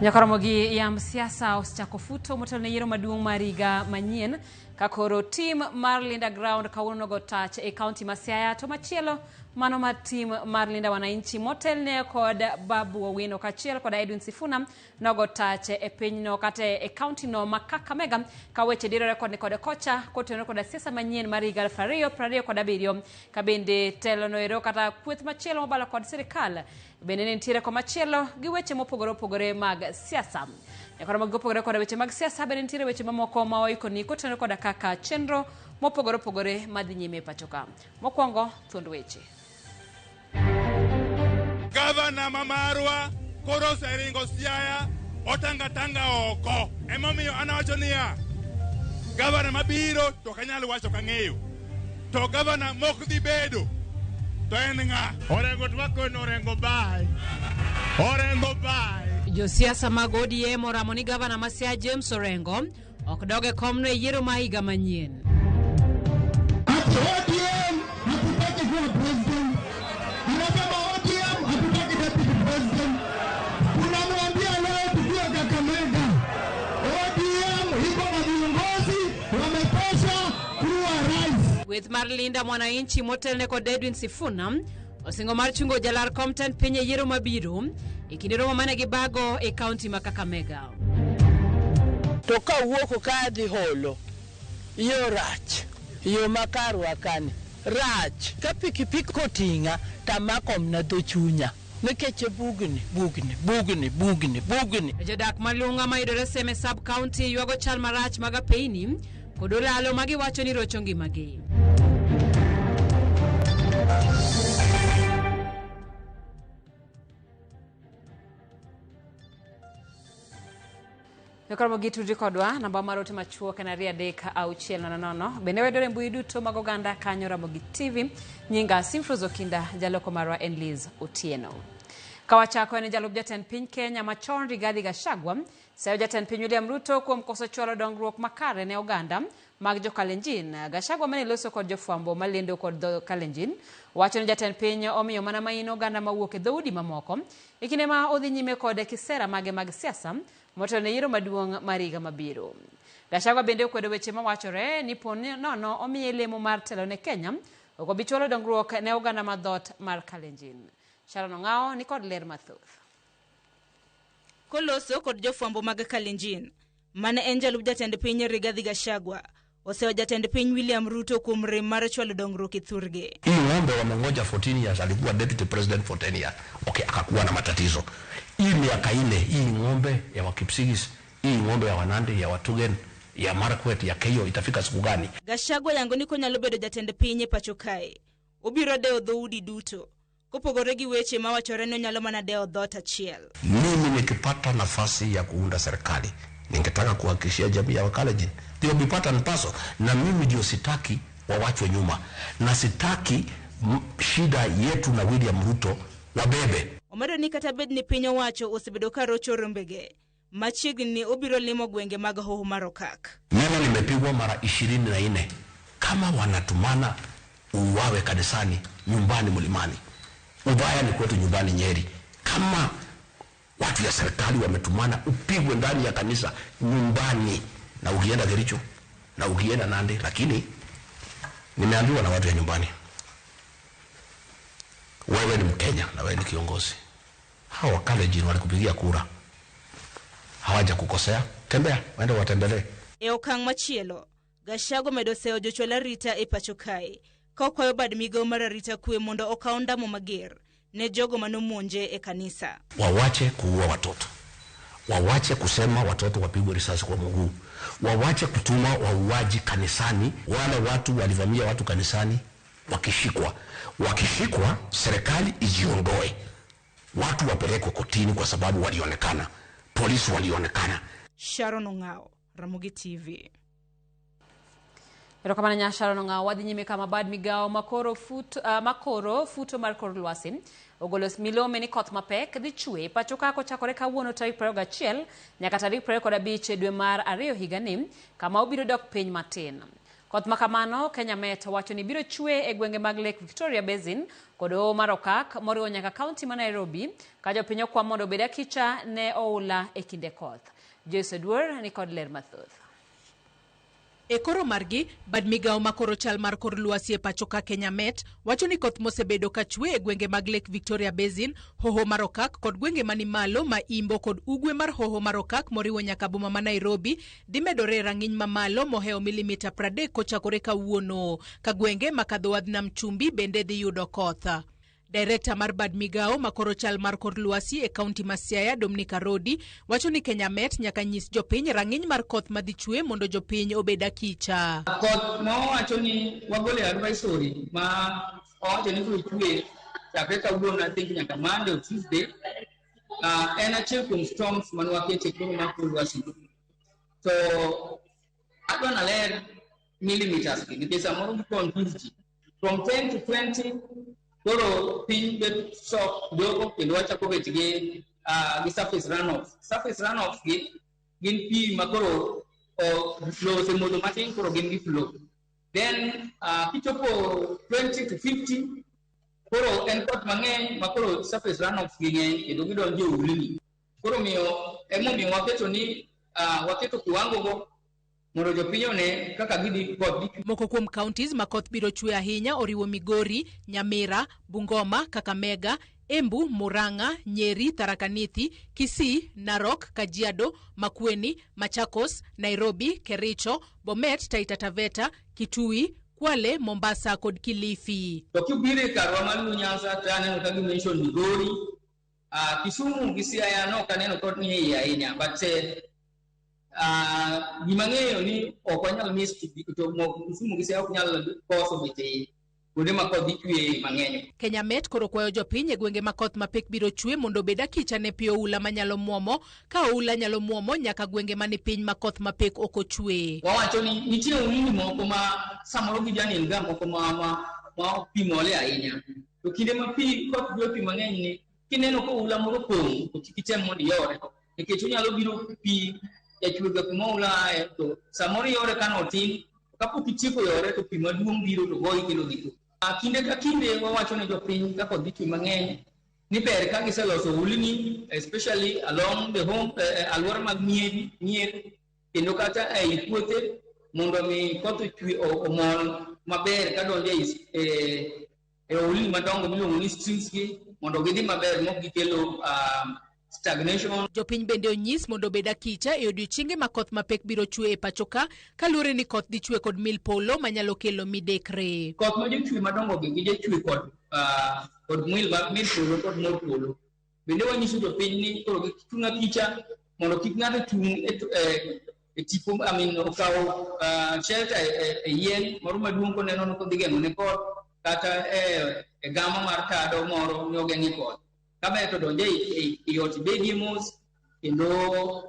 Nyakoromo gi yamb siasa osechako futo motelo ne yiero maduong' mar higa manyien ka koro tim mar Linda Ground kawuono nogo tach e kaunti ma Siaya to machielo mano mar tim mar Linda Wananchi motelne kod Babu Owino kaachiel kod Edwin Sifuna nogo tach e pinyno kata e kauntino ma Kakamega ka weche dirore koni kod kocha kotenore koda siasa manyien mar higa 2027 ka bende telono ero kata kweth machielo mobalo kod sirikal bende ne nitiere komachielo gi weche mopogore opogore mag siasa. Nyakoro mag opogore koda weche mag siasa bende nitiere weche mamoko ma waikoni kotenore koda kaka chenro mopogore opogore madhi nyime e pacho ka. Mokwongo, thuond weche. Gavana ma marwa koro oseringo Siaya otangatanga oko. Emomiyo an awacho niya, gavana mabiro to ok anyal wacho kang'eyo. To gavana mok dhi bedo to en ng'a? Orengo twakon Orengo bye. Orengo bye. Josiasa mag ODM oramo ni gavana ma Siaya James Orengo ok dog e komno e yiero ma higa manyien. Ati ODM hatutaki kuwa president. Anasema ODM hatutaki deputy president. Tunamwambia leo tukiwa Kakamega, ODM iko na viongozi wametosha kuwa rais. Kweth mar Linda Mwananchi motelne kod Edwin Sifuna osingo mar chungo jalar kom tend piny e yiero mabiro e kinde romo mane gibago e kaunti ma Kakamega. To kawuok ka adhi holo, yo rach, yo ma karwa kani rach. Ka pikipiki oting'a tamako mna dho chunya nikech bugni, bugni, bugni, bugni, bugni. Jodak ma Lunga mayudore Seme Sub County ywago chal marach mag apeyni kod olalo ma giwacho ni rocho ngimagi. Nyakoromo gi tudri kodwa namba mar ote machuok en 23600. Bende wayudore e mbui duto mag oganda kanyo Ramogi TV. Nyinga Simfrose Okinda, jaloko marwa en Liz Otieno. Kawachako en jalup jatend piny Kenya machon Rigathi Gachagua seyo jatend piny William Ruto kuom koso chwalo dongruok makare ne oganda mag jo Kalenjin. Gachagua mane loso kod jofwambo malendo kod dho Kalenjin wacho ni jatend piny omiyo mana maino oganda mawuok e dhoudi mamoko e kinde ma odhi nyime kod kisera mage mag siasa motelo ne yiero maduong' mar higa mabiro. Gachagua bende okwedo weche mawachore ni po nono omiye lemo mar telo ne Kenya ok obi chwalo dongruok ne oganda mar dhoot mar Kalenjin. Sharon Ong'ao ni kod ler mathoth. Koloso kod jofwambo mag Kalenjin, mane en jalup jatend piny Rigathi Gachagua oseyo jatend piny William Ruto kuom rem mar chwalo dongruok e thurgi. Hii ng'ombe wamengoja 14 years, alikuwa deputy president for 10 years. Okay, akakuwa na matatizo. Hii miaka ine, hii ng'ombe ya Wakipsigis, hii ng'ombe ya Wanandi, ya Watugen, ya Marakwet, ya Keyo itafika siku gani? Gachagua yango ni konyalo bedo jatend piny e pacho kae, obiro dewo dhoudi duto. Kopogore gi weche mawachore ni onyalo mana dewo dhoot achiel. Mimi nikipata nafasi ya kuunda serikali, ningetaka kuhakikishia jamii ya Wakalenjin they will be part and parcel, na mimi ndio sitaki wawachwe nyuma, na sitaki shida yetu na William Ruto wabebe. Omedo ni kata bed ni piny owacho osebedo ka rocho rombege, machiegni ni obiro limo gwenge mag Hoho mar Okak. Mimi nimepigwa mara 24. Kama wanatumana uwawe kanisani, nyumbani mlimani. Ubaya ni kwetu nyumbani Nyeri. Kama watu ya serikali wametumana upigwe ndani ya kanisa nyumbani, na ukienda Kericho na ukienda Nandi, lakini nimeambiwa na watu ya nyumbani, wewe ni Mkenya na wewe ni kiongozi. Hawa Wakalenjin walikupigia kura, hawaja kukosea, tembea waende watembelee. E okang' machielo, Gachagua omedo seyo jochwal arita e pacho kae ka okwayo bad migawo mar arita kwe mondo okaw ndamo mager ne jogo manomonje e kanisa. Wawache kuua watoto, wawache kusema watoto wapigwe risasi kwa mguu, wawache kutuma wauaji kanisani. Wale watu walivamia watu kanisani wakishikwa serikali ijiondoe, watu wapelekwe kotini kwa sababu walionekana, polisi walionekana. Sharon Ong'ao, Ramogi TV. Erokamano nya Sharon Ong'ao. Wadhi nyime kama bad migawo makoro futo mar kor lwasi ogolo milome ni koth mapek dhi chwe pacho ka kochakore kawuono tarik 21 nyaka tarik 25 dwe mar 2 higani, kama obiro dok piny matin. Koth ma kamano, Kenya Met wacho ni biro chwe e gwenge mag Lake Victoria Basin kod hoho mar Okak moriwo nyaka kaunti ma Nairobi ka jopiny okwa mondo obed akicha ne oula e kinde koth. Joyce Oduor ni kod ler mathoth. E koro margi, bad migawo ma koro chal mar kor lwasi e pacho ka Kenya Met wacho ni koth mosebedo ka chwe e gwenge mag Lake Victoria Basin, hoho mar Okak kod gwenge mani malo ma Imbo kod ugwe mar hoho mar Okak moriwo nyaka boma ma Nairobi dhi medore e rang'iny mamalo mohewo milimita 30 kochakore kawuono, ka gwenge ma kadho wadh nam chumbi bende dhi yudo koth. Direkta mar bad migawo ma koro chal mar kor lwasi e kaunti ma Siaya, Dominic Arodi, wacho ni Kenya Met nyaka nyis jopiny rang'iny mar koth madhi chwe mondo jopiny obed akicha. Koth ma owacho ni wagolo e advisory ma owacho ni biro chwe chakre kawuono I think nyaka Monday or Tuesday, en achiel kuom storms mane waketo e koro mar kor lwasi. To adwa naler millimeters gi nikech samoro gi confuse ji. From 10 to 20 koro piny bet soft doko kendo wachako bet gi surface runoff. Surface runoff gi gin pi ma koro lowo osemodho matin koro gin gi flow. Then kichopo 20 to 50 koro en koth mang'eny ma koro surface runoff gi ng'eny kendo gidonjo e ulni. Koro miyo emomiyo waketo ni waketo kiwango go mondo jopiny one kaka gidhi koth. Moko kuom counties ma koth biro chwe ahinya oriwo Migori, Nyamira, Bungoma, Kakamega, Embu, Murang'a, Nyeri, Tharaka Nithi, Kisii, Narok, Kajiado, Makueni, Machakos, Nairobi, Kericho, Bomet, Taita Taveta, Kitui, Kwale, Mombasa kod Kilifi. To kibiro e karwa mar Luo Nyanza to aneno ka gimention Migori, Kisumu gi Siaya no ok aneno koth ni iye ahinya, but gima ng'eyo ni ok wanyal miss to Kisumu gi Siaya ok nyal koso bet e kuonde ma koth dhi chwe mang'eny. Kenya Met koro kwayo jopiny e gwenge ma koth mapek biro chwe mondo obed akicha ne pi oula manyalo muomo, ka oula nyalo muomo nyaka gwenge mani piny ma koth mapek ok ochwe. Wawacho ni nitie ulni moko ma samoro gijanin ga moko ma pi mole ahinya. To kinde ma pi koth dwe pi mang'eny ni kineno ka oula moro pong' to kik item mondo iyore nikech onyalo biro pi jachwega kuma oula aye to samoro iyore ka notin kapok itieko yore to pi maduong' biro to goyi kendo dhi tho. Kinde ka kinde wawacho ne jopiny ka koth dhi chwe mang'eny ni ber ka giseloso ulni especially along the home alwora mag mier kendo kata ei puothe mondo mi koth ochwe omol maber kadonjo e ulni madongo miluongo ni streams gi mondo gidhi maber mok gikelo stagnation. Jopiny bende onyis mondo obed akicha e odiochienge ma koth mapek biro chwe e pacho ka kaluwore ni koth dhi chwe kod mil polo manyalo kelo midekre. Koth ma jochwe madongo gi gijachwe kod mil polo kod mor polo. Bende wanyiso jopiny ni koro gichung' akicha mondo kik ng'ato chung' e tipo, I mean, okaw shelter e yien moro maduong' koneno ni kodhi geng'o ne koth kata e gama mar tado moro ni ogeng'e koth. Kaber to donje e ot ibedie mos kendo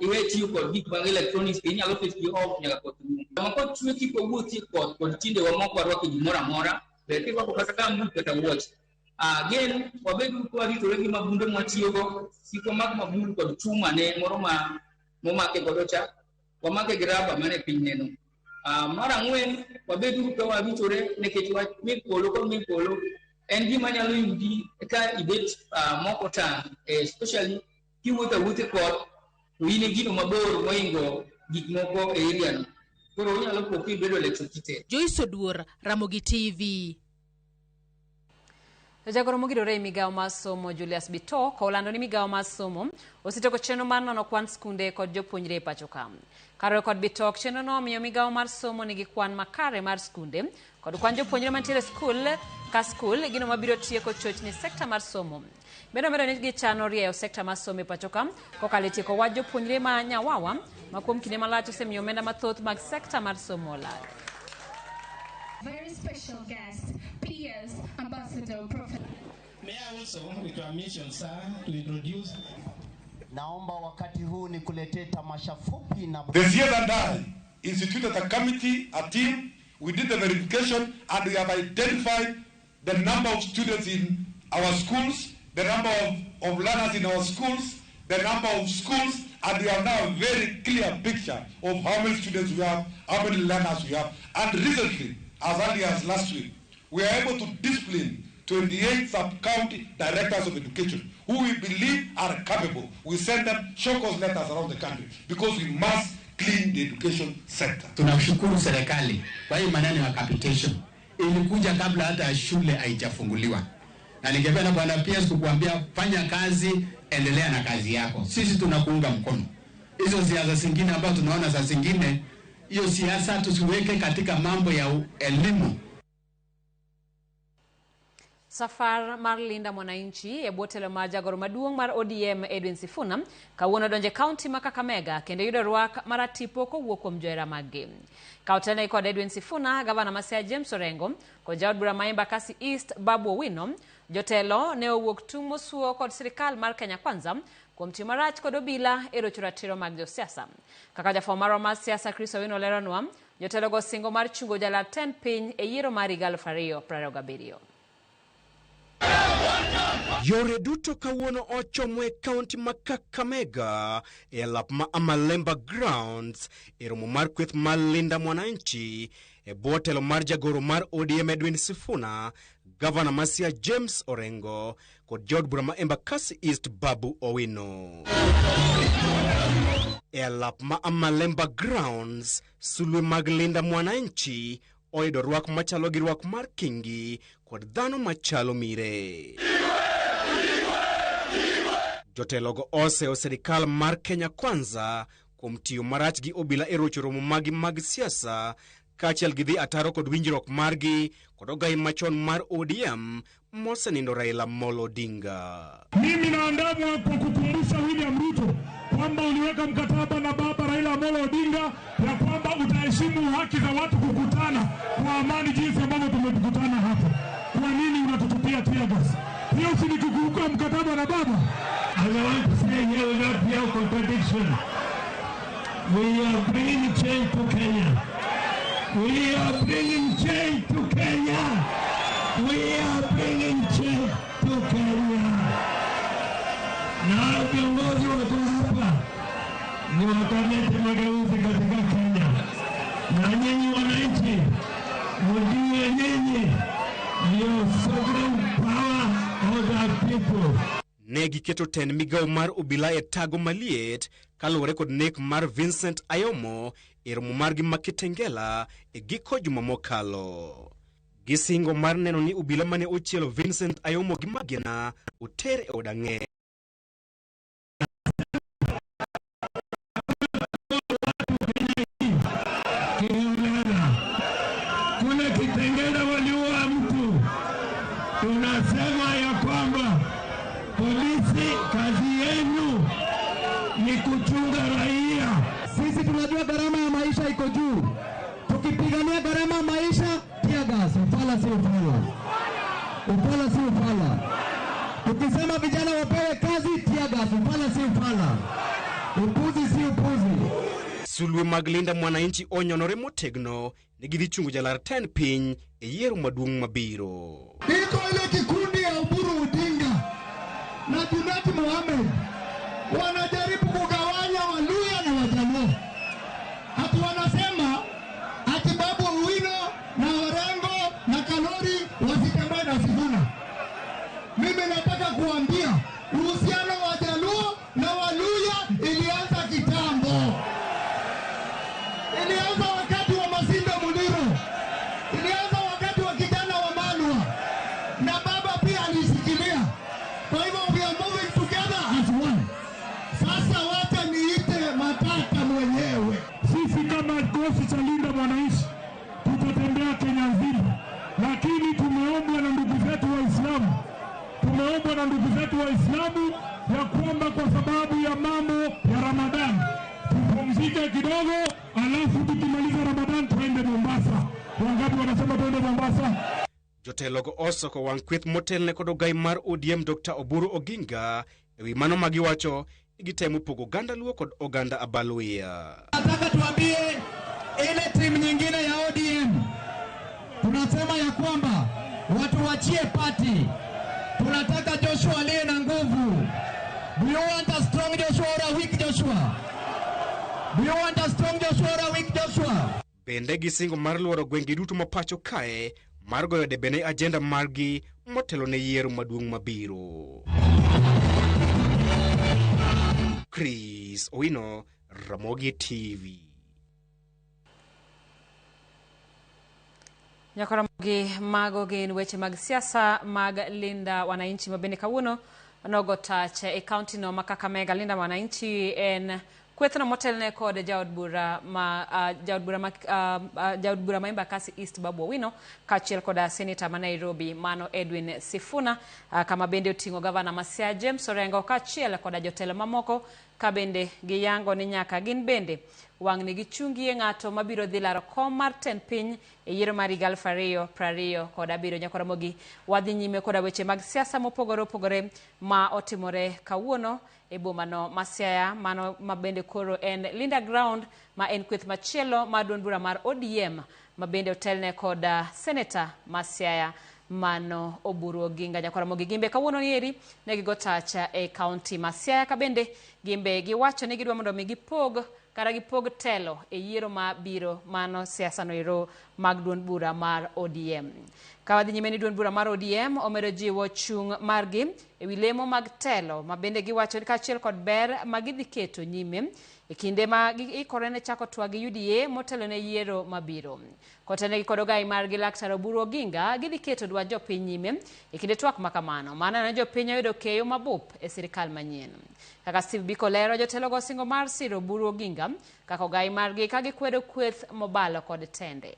iwe tiyo kod gik mag electronics inyalo ket gi off nyaka koth rumo. Sama koth chwe kik wawuothie koth kod tiendewa mok warwako gimoro amora, ber kirwako kata gumboot kata wuoche. Again, wabed ka waritore gi mabunde mwatiyogo, kik wamak mabul kod chuma ne moro ma momake godo cha, wamake gi raba mane piny neno. Mar ang'wen, wabed ka waritore nikech wach mil polo kod mil polo en gima nyalo yudi ka ibet mok otang', especially kiwuotho awuotha e koth to in e gino mabor mohingo gik moko e area no. Koro onyalo po kibedo electrocuted. Joyce Oduor, Ramogi TV. Jagoro mogirore e migawo mar somo Julius Bitok olando ni migawo mar somo osetieko chenro mar nono kwan skunde kod jopuonjre e pacho ka. Kaluwore kod Bitok, chenrono omiyo migawo mar somo nigi kwan makare mar skunde kod kwan jopuonjre mantiere e skul ka skul, gino mabiro tieko chochni sekta mar somo. Bende omedo ni gichano rieyo sekta mar somo e pacho ka kokalo e tieko wach jopuonjre ma nyawawa ma kuom kinde malach osemiyo omenda mathoth mag sekta mar somo olal. Very special guest, PS Ambassador Professor. May I also, with your permission, sir, to introduce. Naomba wakati huu nikuletee tamasha fupi na The CS and I instituted a committee, a team. We did the verification and we have identified the number of students in our schools, the number of learners in our schools, the number of schools And we have now a very clear picture of how many students we have, how many learners we have. And recently, as early as last week, we are able to discipline 28 sub-county directors of education who we believe are capable. We send them show cause letters around the country because we must clean the education sector. Tunashukuru serikali kwa hii maneno ya capitation ilikuja kabla hata shule haijafunguliwa, na ningependa Bwana PS kukuambia fanya kazi, endelea na kazi yako, sisi tunakuunga mkono. Hizo siasa zingine ambazo tunaona saa zingine, hiyo siasa tusiweke katika mambo ya elimu. Safar mar Linda Mwananchi e bwo telo mar jagoro maduong' mar ODM Edwin Sifuna kawuono donje kaunti ma Kakamega kendo yudo rwak maratipo kowuok kuom johera maggi. Ka otelnegi kod Edwin Sifuna, gavana ma Siaya James Orengo kod jaod bura ma Embakasi East Babu Owino, jotelo ne owuok tung' mosuo kod sirikal mar Kenya Kwanza kuom tiyo marach kod obila e rocho ratiro mag josiasa. Kaka jafwambo marwa mar siasa Chris Owino leronwa, jotelogo singo mar chungo jalar tend piny e yiero mar higa 2027. Yore duto kawuono ochomo e kaunti ma Kakamega e alap ma Amalemba Grounds e romo mar kweth mar Linda Mwananchi e bwo telo mar jagoro mar ODM Edwin Sifuna, gavana ma Siaya James Orengo kod jaod bura ma Embakasi East Babu Owino. E alap ma Amalemba Grounds, sulwe mag Linda Mwananchi oyudo rwak machalo gi rwak mar kingi kod dhano machalo mire. Jotelogo oseyo sirikal mar Kenya Kwanza kuom tiyo marach gi obila e rocho romo magi mag siasa kaachiel gi dhi ataro kod winjruok margi kod ogai machon mar ODM mosenindo Raila Amolo Odinga. Mimi naandamwa kwa kukumbusha William Ruto kwamba uliweka mkataba na baba Raila Amolo Odinga ya kwamba utaheshimu haki za watu kukutana kwa amani jinsi ambavyo tumekutana hapa. Kwa nini unatutupia tear gas? Hiyo si ni kukiuka mkataba na baba? I want to say here without fear of contradiction, we are bringing change to Kenya. We are bringing change to Kenya. We are bringing change to Kenya. Na viongozi wako hapa ni wakalete mageuzi katika Kenya. Na nyinyi wananchi, mjue nyinyi ndio sovereign power of the people. Ne giketo tend migawo mar obila e tago maliet kaluwore kod nek mar Vincent Ayomo e romo margi ma Kitengela e giko juma mokalo. Gisingo mar neno ni obila mane ochielo Vincent Ayomo gi magina oter e od ang'e. Kule Kitengela waliua mtu. Tunasema ya kwamba polisi kazi yenu ni kuchunga raia. Sisi tunajua gharama ya maisha iko juu. Tukipigania gharama ya maisha, tear gas, ufala si ufala. Ufala si ufala. Tukisema vijana wapewe kazi, tear gas, ufala si ufala. Upuzi si upuzi. Sulwe mag Linda Mwananchi onyonore motegno ne gidhi chungo jalar tend piny e yiero maduong' mabiro. Iko ile kikundi ya Oburu Odinga na Junet Mohamed wanajaribu kugawanya Waluya na Wajaluo. Ati wanasema ati Babu Owino na Orengo na Kalori wasitembee na Sifuna. Mimi nataka kuambia uhusiano wa Jaluo na Waluya ilianza kitambo. Ilianza wakati wa Masinde Muliro. Ilianza wakati wa kijana wa Malwa. Na baba pia alishikilia. Kwa hivyo we are moving together as one. Sasa wacha niite Matata mwenyewe. Sisi kama kikosi cha Linda Mwananchi tutatembea Kenya nzima, lakini tumeombwa na ndugu zetu Waislamu. Tumeombwa na ndugu zetu Waislamu ya kwamba kwa sababu ya mambo ya Ramadhan tupumzike kidogo, alafu tukimaliza Ramadhan tuende Mombasa. Wangapi wanasema tuende Mombasa? Jotelogo osoko wang' kweth motelne kod ogai mar ODM Dr. Oburu Oginga ewi mano magiwacho ni gitemo pogo oganda Luo kod oganda Abaluya. Nataka tuambie ile timu nyingine ya ODM, tunasema ya kwamba watu wachie party. Tunataka Joshua aliye na nguvu. Do Do you want a strong Joshua or a weak Joshua? Do you want a strong Joshua or a weak Joshua? Bende gisingo mar luoro gwenge duto ma pacho kae mar goyo debe ne ajenda margi motelo ne yiero maduong' mabiro. Chris Owino, Ramogi TV. Nyakoromogi mago gin weche mag siasa mag Linda Wananchi ma bende kawuono nogo tach e kaunti no ma Kakamega. Linda Wananchi en kwethno motelne kod jaod bura ma jaod bura ma Embakasi East Babu Owino kaachiel koda seneta ma Nairobi mano Edwin Sifuna, kama bende oting'o gavana ma Siaya James Orengo kaachiel koda jotelo mamoko ka bende giyango ni nyaka gin bende wang'ni gichungie ng'ato mabiro dhi laro kom mar tend piny e yiero mar higa 2027. Nyakoromogi wadhi nyime koda weche mag siasa mopogore opogore ma otimore kawuono e boma no ma Siaya, mano ma bende koro en Linda Ground ma en kweth machielo mar duond bura mar ODM ma bende otelne kod seneta ma Siaya mano Oburu Oginga. Nyakoromogi gimbe kawuono nieri ne gigo tach e kaunti ma Siaya ka bende gimbe giwacho ni gidwa mondo mi gipog kata gipog telo e yiero ma biro mano siasa no ero mag duond bura mar ODM. Ka wadhi nyime ni duond bura mar ODM omedo jiwo chung' margi ewi lemo mag telo ma bende giwacho kaachiel kod ber ma gidhi keto nyime e kinde ma giikore ne chako twak gi UDA motelo ne yiero mabiro. Kotenegi kod ogai margi Laktar Oburu Oginga gidhi keto dwach jopiny nyime e kinde twak ma kamano mano ne jopiny oyudo keyo mabup e sirikal manyien. Kaka Steve Biko lero, jotelogo osingo mar siro Oburu Oginga kaka ogai margi ka gikwedo kweth mobalo kod tende.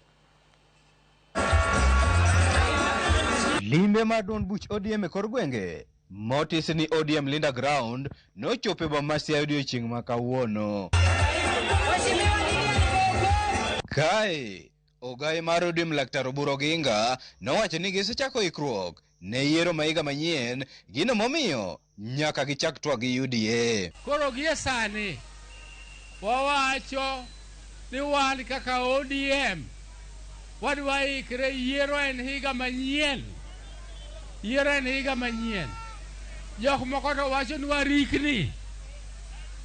Limbe mar duond buch ODM e kor gwenge motis ni ODM Linda Ground nochopo e boma ma Siaya odiochieng' ma kawuono. Kae, ogai mar ODM Laktar Oburu Oginga nowacho ni gisechako ikruok ne yiero ma higa manyien, gino momiyo nyaka gichak twak gi UDA. Koro gie sani wawacho ni wan kaka ODM wadwa ikre yiero en higa manyien. Yiero en higa manyien. Jok moko to wacho ni warikni.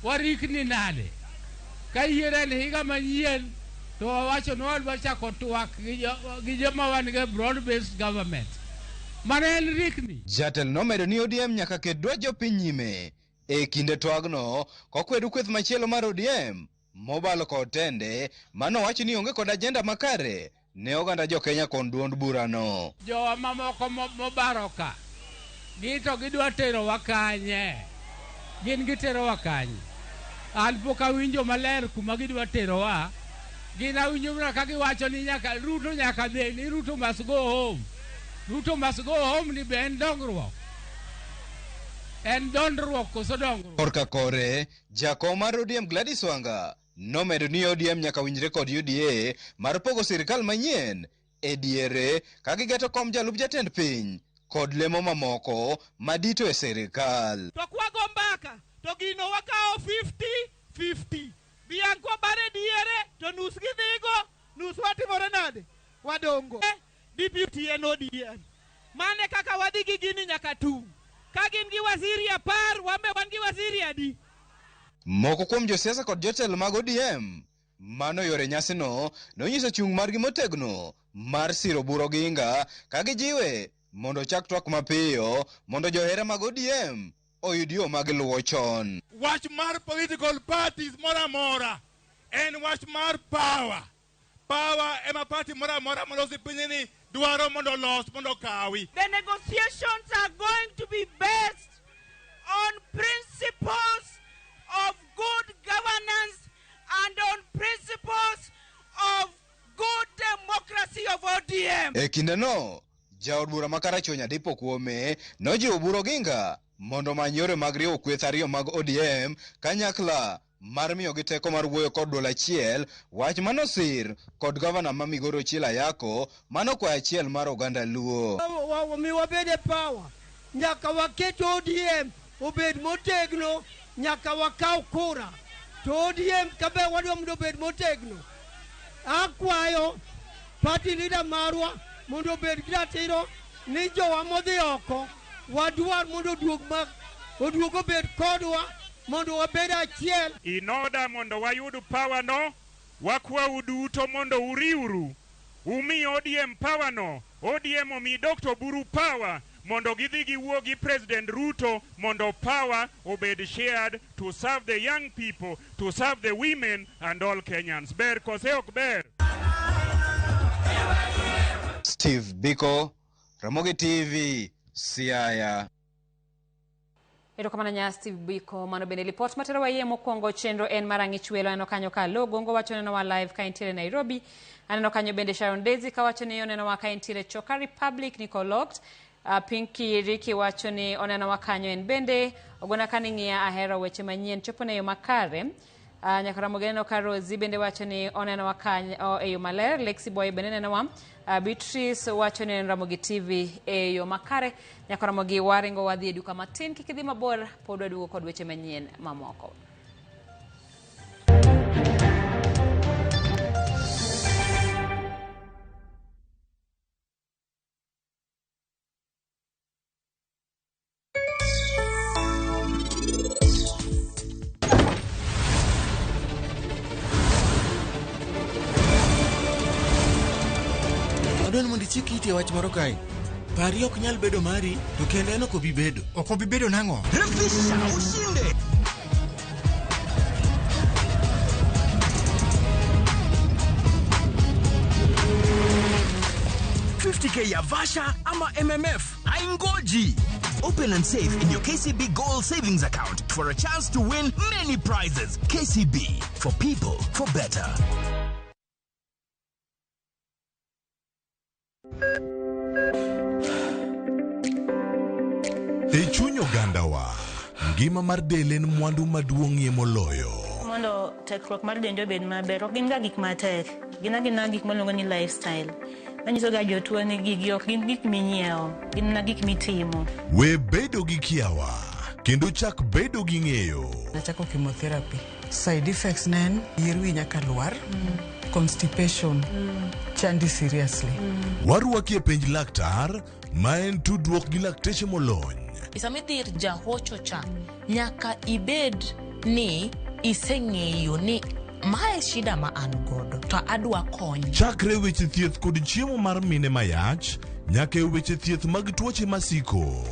Warikni nade? Ka yiero en higa manyien to wawacho ni wadwa chako twak gi joma wan go e broad based government. Mano en rikni. Jatelo nomedo ni ODM nyaka ket dwach jopiny nyime e kinde twagno kokwedo kweth machielo mar ODM mobalo kod tende manowacho ni onge kod ajenda makare ne oganda jo-Kenya kod duond burano. Jowa mamoko mobaro ka gin to gidwa terowa kanye? Gin giterowa kanye? An pok awinjo maler kuma gidwa terowa. Gin awinjo mana ka giwacho ni nyaka Ruto nyaka dhi, ni Ruto must go home. Ruto must go home ni be en dongruok? En dondruok koso dongruok? Korka kore, jakom mar ODM Gladys Wanga nomedo ni ODM nyaka winjre kod UDA mar pogo sirikal manyien e diere ka gigeto kom jalup jatend piny kod lemo mamoko madito e sirikal. To kwago mbaka to gino wakawo 50-50. Dhiang' kwabare diere to nus gidhigo, nus watimore nade? Wadongo. Deputy en ODM. Mane kaka wadhi gi gini nyaka tung'. Ka gin gi waziri 10, wan be wan gi waziri adi? Moko kuom josiasa kod jotelo mag ODM mano yore nyasino nonyiso chung' margi motegno mar siro Oburu Oginga ka gijiwe mondo ochak twak mapiyo mondo johera mag ODM oyud yo ma giluwo chon. Wach mar political parties moro amora en wach mar power. Power ema party moro amora molosi pinyni dwaro mondo olos mondo okawi. The negotiations are going to be based on principles of good governance and on principles of good democracy of ODM. E kindeno, jaod bura ma Karachuonyo Adipo Kuome nojiwo Oburu Oginga mondo omany yore mag riwo kweth ariyo mag ODM kanyakla mar miyogi teko mar wuoyo kod duol achiel, wach manosir kod gavana ma Migori Ochiel Ayako manokwayo achiel mar oganda Luo. Mi wabed e power, nyaka waket ODM obed motegno, nyaka wakaw kura. To ODM kabe wadwa mondo obed motegno. Akwayo party leader marwa mondo obed gi ratiro ni jowa modhi oko wadwar mondo oduog ma oduog obed kodwa mondo wabed achiel. In order mondo wayud power no, wakwau duto mondo uriuru. Umi ODM power no, ODM omi Dr. Oburu power mondo gidhi giwuo gi President Ruto mondo power obed shared to serve the young people, to serve the women and all Kenyans. Ber kose ok ber? Steve Biko, Ramogi TV, Siaya. Erokamano nya Steve Biko, mano bende lipot matero wayie mokwongo chenro en mar ang'ich welo. Aneno kanyo ka Lo Gongo wacho nenowa live ka entiere Nairobi. Aneno kanyo bende Sharon Daisy kawacho ni onenowa ka entiere Choka Republic Nicoloked. Pinky Ricky wacho ni onenowa kanyo en bende. Ogona kani ng'iya ahero weche manyien chopo ne yo makare. Nyaka Ramogi aneno ka Rosie bende wacho ni onenowa kanyo e yo maler. Lexi Boy bende nenowa. Beatrice wacho ni oneno Ramogi TV e yo makare. Nyaka Ramogi waringo wadhi e duka matin, kik idhi mabor, pod waduogo kod weche manyien mamoko. Adwani mondo ichik iti e wach moro kae. Pari ok nyal bedo mari, to kendo en ok obi bedo. Ok obi bedo nang'o? Refisha ushinde. K ya Vasha ama MMF haingoji. Open and save in your KCB Gold Savings Account for a chance to win many prizes. KCB, for people, for better. E chuny ogandawa, ngima mar del en mwandu maduong'ie moloyo. Mondo tekruok mar dendi obed maber, ok gin ga gik matek. Gin agina gik miluongo ni lifestyle. Manyiso ga jotuo ni gigi ok gin gik minyiewo, gin mana gik mitimo. We bedo gi kiawa, kendo chak bedo gi ng'eyo. Nachako chemotherapy. Side effects ne en yier wi nyaka lwar, constipation, chandi seriously. Warwaki e penj laktar, ma en tudruok gi lakteche molony. Sama idhi ir jahocho cha, nyaka ibed ni iseng'eyo ni mae shida ma an godo to adwa kony. Chakre weche thieth kod chiemo mar mine mayach, nyaka e weche thieth mag tuoche masiko.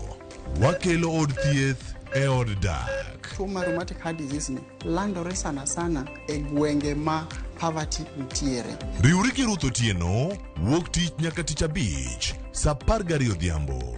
Wakelo od thieth e od dak. Tuo mar rheumatic heart disease ni landore sana sana e gwenge ma poverty nitiere. Riwri gi Ruth Otieno, wuok tich nyaka tich abich, saa 12 odhiambo.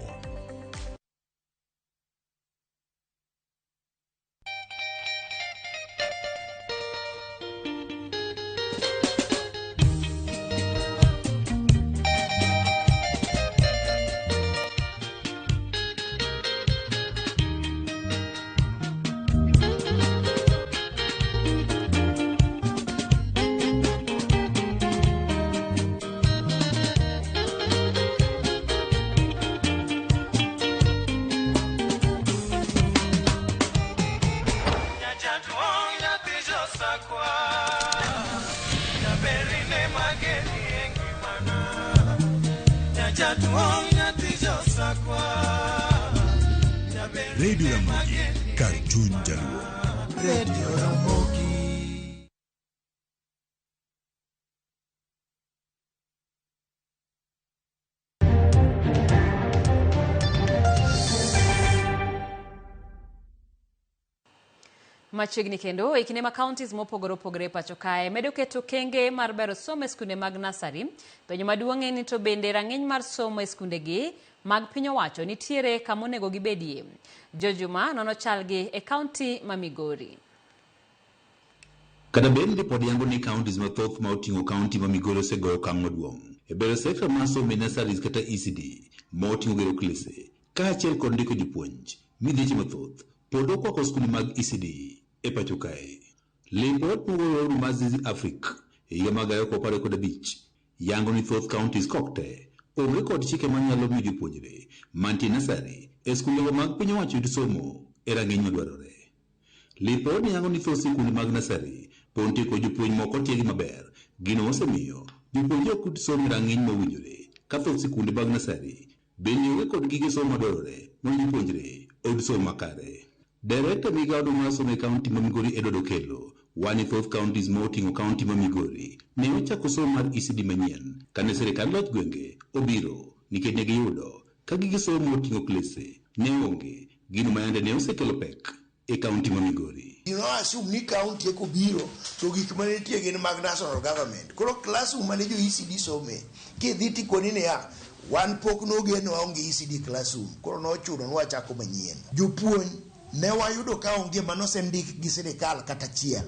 Radio Ramogi, kar chuny Jaluo. Radio Ramogi. Machiegni kendo e kinde ma counties mopogore opogore e pacho kae medo keto okenge mar bero somo e skunde mag nasari. Penjo maduong' en ni to bende rang'iny mar somo e skundegi mag piny owacho nitiere kama onego gibedie. Jojuma nono chalgi e kaunti ma Migori. Kata bed ni ripod yango ni counties mathoth ma oting'o kaunti ma Migori osegoyo okang' maduong' e bero sekta mar somo e nurseries kata ECD ma oting'o gero klese kaachiel kod ndiko jopuonj midhieche mathoth pod okwako skunde mag ECD e pacho kae. Lipot mogol mar Zizi Africa e higa mag 2015 yango ni thoth counties kokte onge kod chike manyalo miyo jopuonjre mantie nasari e skundego mag piny owacho yud somo e rang'iny madwarore. Lipod yango ni thoth sikunde mag nasari pod nitie kod jopuonj mok otiegi maber, gino mosemiyo jopuonjre ok yud somo e rang'iny mowinjore ka thoth sikunde mag nasari bende onge kod gige somo madwarore mondo jopuonjre oyud somo makare. Direkta migawo mar somo e kaunti ma Migori Edward Okello wani thoth counties ma oting'o kaunti ma Migori ne ochako somo mar ECD manyien kane sirikand loch gwenge obiro nikech ne giyudo ka gige somo moting'o klese ne onge, gino ma yande ne osekelo pek e kaunti ma Migori. You know, assume ni county eko biro to gik manitie gin mag national government. Koro classroom mane jo ECD some, kidhi tikoni niya, wan pok nogeno waonge ECD classroom, koro nochuno ni wachako manyien. Jopuonj ne wayudo ka onge manosendik gi sirikal kata achiel.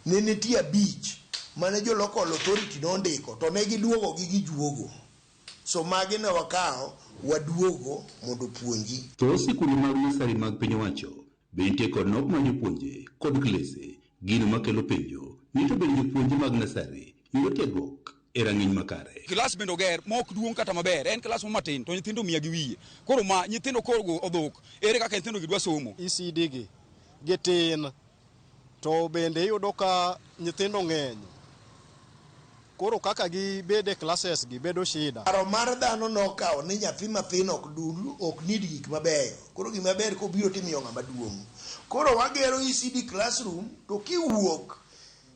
Ne nitie 5 mane jo local authority nondiko to ne giduogo gi gijuogo. So magi ne wakawo waduogo mondo puonji. Thoth sikunde mag nasari mag piny owacho be nitie kod nok mar jopuonje kod klese, gino makelo penjo ni to bende jopuonje mag nasari yudo tiegruok e rang'iny makare. Klas bende oger ma ok duong' kata maber, en klas matin to nyithindo 100 gi wiye. Koro ma nyithindo koro odhok, ere kaka nyithindo gi dwa somo? ECD gi gitin to bende iyudo ka nyithindo ng'eny. Koro kaka gibede classes gi bedo shida. Paro mar dhano nokawo ni nyathi mathin ok dul, ok need gik mabeyo. Koro gima ber kobiro timiyo ng'ama duong'. Koro wagero ECD classroom to kiwuok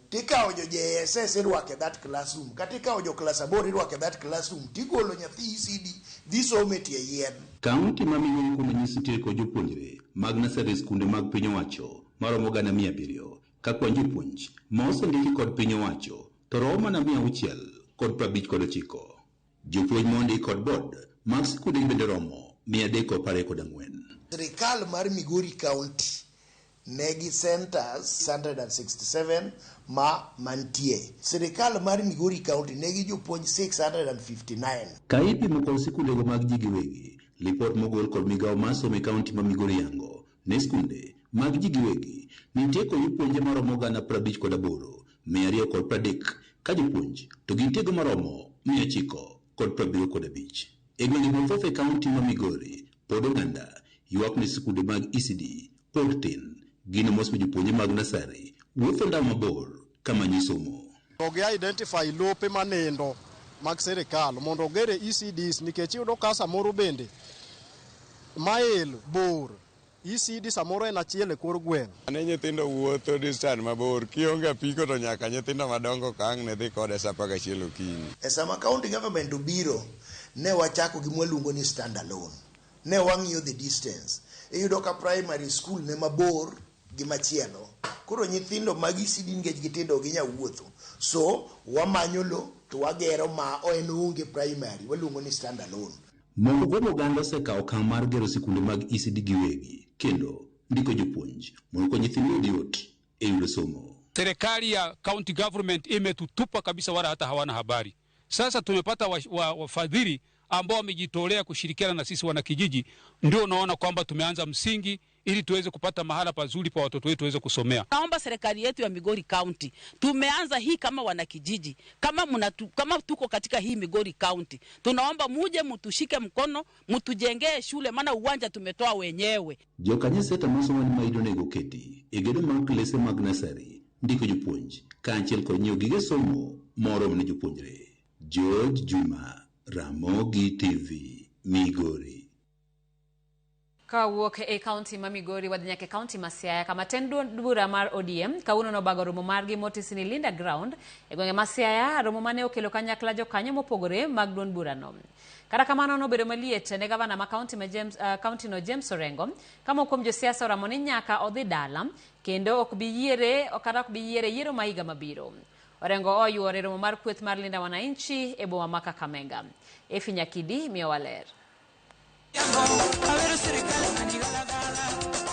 tikawo jo JSS irwako e that classroom, kata ikawo jo klas 8 irwako e that classroom, tigolo nyathi ECD dhi somo e tie yien. Kaunti ma Migori kuom ranyisi nitie kod jopuonjre mag nasari e skunde mag piny owacho maromo 700,000 ka kwan jopuonj ma osendiki kod piny owacho to romo mana 659. Jopuonj mondi kod board mag skunde bende romo 324. Sirikal mar Migori County negi centers 167 ma mantie. Sirikal mar Migori County negi jopuonj 659. Ka ipimo kod sikundego mag ji giwegi, lipot mogol kod migawo mar somo e kaunti ma Migori yango ne skunde mag ji giwegi nitie kod jopuonje maromo 58,230 ka jopuonj to gintiego maromo 975. E gwenge mathoth e kaunti ma Migori pod oganda ywak ni sikunde mag ECD pod tin, gino mosemiyo jopuonje mag nasari wuotho ndalo mabor kamanyo somo. To gi identify lope manindo mag sirikal mondo ogere ECDs nikech iyudo ka samoro bende mail bor ECD samoro en achiel e kor gweng'. Ane nyithindo wuotho distance mabor, kionge apiko to nyaka nyithindo madongo ka ang' ne dhi kode sa 11 okinyi. E sama county government obiro, ne wachako gima waluongo ni stand alone. Ne wang'iyo the distance. Iyudo ka primary school ne mabor gi machielo. Koro nyithindo mag ECD nikech gitindo ok ginyal wuotho. So wamanyo lo to wagero ma en onge primary, waluongo ni stand alone. Moko kuom oganda osekawo okang' mar gero sikunde mag ECD giwegi kendo ndiko jopuonj mondo okony nyithindo oyud yot e yudo somo. Serikali ya county government imetutupa kabisa, wala hata hawana habari. Sasa tumepata wafadhili ambao wamejitolea kushirikiana na sisi wanakijiji, ndio unaona kwamba tumeanza msingi ili tuweze kupata mahala pazuri pa watoto wetu waweze kusomea. Naomba serikali yetu ya Migori County, tumeanza hii kama wanakijiji, kama tuko katika hii Migori County, tunaomba muje mtushike mkono, mtujengee shule, maana uwanja tumetoa wenyewe. Jokanyo seta masomo ni maido onego keti e gedo mag klese mag nasari, ndiko jopuonj kaachiel kod nyiewo gige somo moromo ne jopuonjre. George Juma, Ramogi TV, Migori. Kawuok e kaunti ma Migori wadhi nyaka e kaunti ma Siaya kama tend duond bura mar ODM kawuono nobago romo margi motisi ni Linda Ground e gwenge ma Siaya, romo mane okelo kanyakla jokanyo mopogore mag duond burano. Kata kamano nobedo maliet ne gavana ma kaunti ma James, kaunti no James Orengo, ka moko kuom josiasa oramo ni nyaka odhi dala kendo ok bi yiere kata ok bi yiere yiero ma higa mabiro. Orengo oyuore romo mar kweth mar Linda Wananchi e boma ma Kakamega. Efi Nyakidi miyowa ler.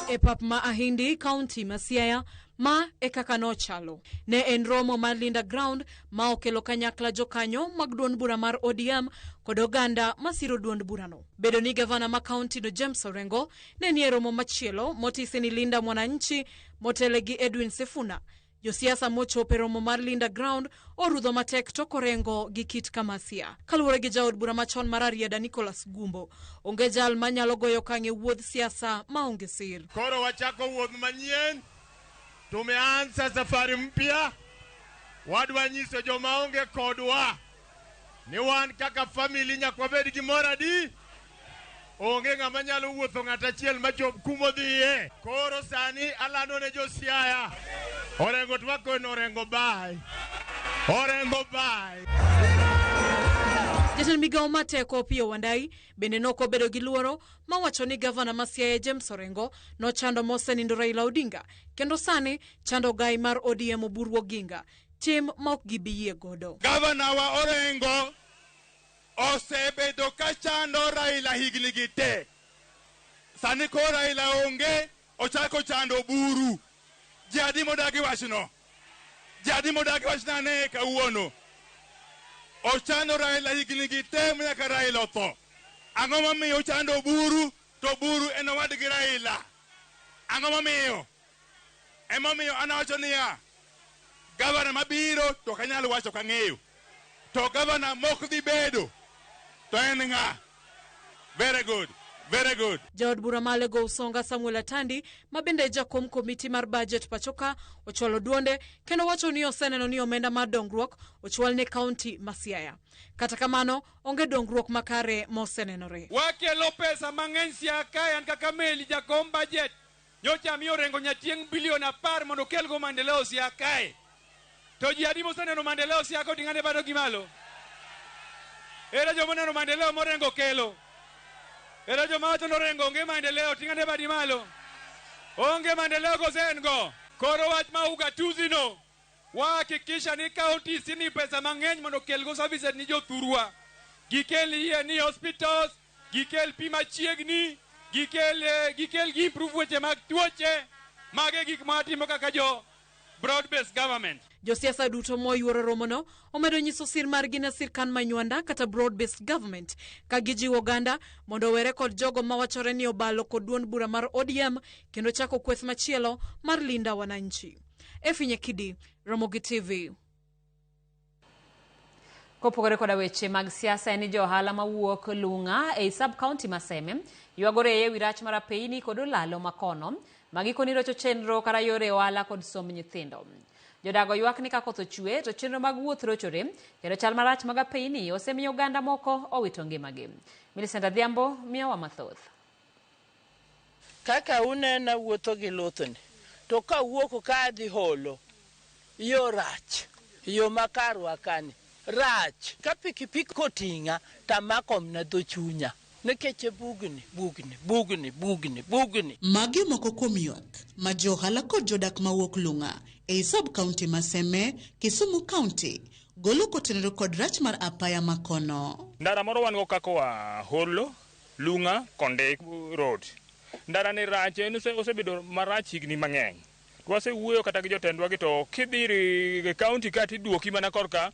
E pap ma Ahindi, kaunti ma Siaya, ma e kaka nochalo. Ne en romo mar Linda Ground ma okelo kanyakla jokanyo mag duond bura mar ODM kod oganda masiro duond burano. Bedo ni gavana ma kaunti no James Orengo ne nie romo machielo motisi ni Linda Mwananchi motele gi Edwin Sifuna. Josiasa mochopo e romo mar Linda Ground orudho matek tok Orengo gi Kit Kamasia. Kaluwore gi jaod bura machon mar Rarieda Nicholas Gumbo, onge jal manyalo goyo okang' e wuodh siasa maonge sir. Koro wachako wuoth manyien, tumeanza safari mpya. Wadwa nyiso joma onge kodwa ni wan kaka family nyaka wabed gimoro adi. Onge ng'ama nyalo wuotho ng'at achiel machop kumodhiye. Koro sani alando ne jo Siaya. Orengo twako Orengo bye. Orengo bye. Jatend migawo mar teko Opiyo Wandayi bende nokobedo gi luoro mawacho ni gavana ma Siaya James Orengo nochando mosenindo Raila Odinga kendo sani chando gai mar ODM Oburu Oginga, tim ma ok gibi yie godo. Gavana wa Orengo osebedo ka chando Raila higni gi te. Sani koro Raila onge, ochako chando Oburu. Ji adi modagi wachno? Ji adi modagi wachno ane kawuono? Ochando Raila higni gi te nyaka Raila otho. Ang'o momiyo ochando Oburu to Oburu en owadgi Raila? Ang'o momiyo? Emomiyo an awacho niya, gavana mabiro to ok anyal wacho kang'eyo. To gavana mok dhi bedo to en ng'a? Very good. Very good. Jaod bura ma Alego Usonga Samuel Atandi ma bende jakom komiti mar budget pachoka ochwalo duonde kendo wacho ni oseneno ni omenda mar dongruok ochwal ne kaunti ma Siaya. Kata kamano onge dongruok makare mosenenore. Wakelo pesa mang'eny Siaya kae an kaka meli jakom budget. Nyocha amiyo Orengo Nyatieng' bilion 10 mondo okelgo maendeleo Siaya kae. To ji adi moseneno maendeleo Siaya koting'ane bado gi malo? Ere joma oneno maendeleo morengo kelo? Ere joma wacho ni Orengo onge maendeleo ting'ane badi malo? Onge maendeleo kose en go? Koro wach ma ugatuzi no wahakikisha ni counties ni pesa mang'eny mondo okelgo services ni jothurwa. Gikel yie ni hospitals, gikel pi machiegni, gikel gi improve weche mag tuoche. Mage gik ma watimo kaka jo broad based government. Josiasa duto moyuoro romono omedo nyiso sir margi ne sirkand Manywanda kata broad based government ka gijiwo oganda mondo owere kod jogo mawachore ni obalo kod duond bura mar ODM kendo chako kweth machielo mar Linda Wananchi. Efi Nyakidi, Ramogi TV. Kopogore koda weche mag siasa en ni jo ohala mawuok Lunga ei sub county ma Seme ywagore e wi rach mar apeyni kod olalo makono magikoni rocho chenro kata yore ohala kod somb nyithindo. Jodago ywak ni ka koth ochwe to chenro mag wuoth rochore kendo chal marach mag apeyni osemiyo oganda moko owito ngimagi. Millicent Adhiambo miyowa mathoth. Kaka unena wuotho gi luthni, to kawuok ka adhi holo, yo rach, yo makarwa kani rach. Ka pikipiki koting'a tamako mana dho chunya nikech bugni, bugni, bugni, bugni, bugni. Magi moko kuom ywak ma jo ohala kod jodak mawuok Lunga ei sub county ma Seme, Kisumu County golo kotenore kod rach mar apaya makono. Ndara moro wan go kaka wa Holo, Lunga, Konde Road. Ndara ni rach, en osebedo marach higni mang'eny. To wasewuoyo kata gi jotendwa gi to kidhi e county ka tiduoki mana korka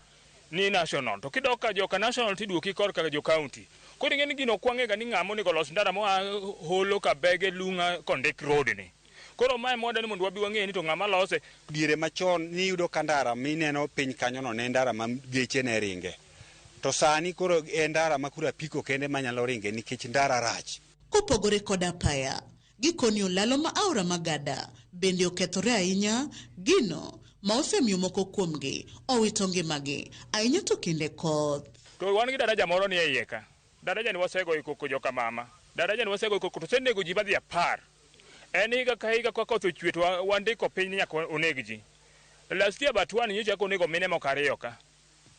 ni national. To kidok ka joka national tiduoki korka jo county. Koro ing'e ni gino ok wang'e ga ni ng'ama onego los ndara moa Holo, Kabege, Lunga, Kondek Road ni. Koro mae moda ni mondo wabi wang'e ni to ng'ama lose. Diere machon niyudo ka ndara mineno piny kanyono ne ndara ma geche ne ringe. To sani koro en ndara ma koro apiko kende manyalo ringe nikech ndara rach. Kopogore kod apaya, gikoni olalo ma aora Magada bende okethore ahinya, gino ma osemiyo moko kuomgi owito ngimagi ahinya to kinde koth. To wan gi daraja moro ni e iye ka. Daraja ni wasego e koko joka mama. Daraja ni wasego e koko to osenego ji madhi 10. En higa ka higa ka koth ochwe to wandiko piny ni nyaka oneg ji. Last year but one nyocha onego mine moko 2 ka.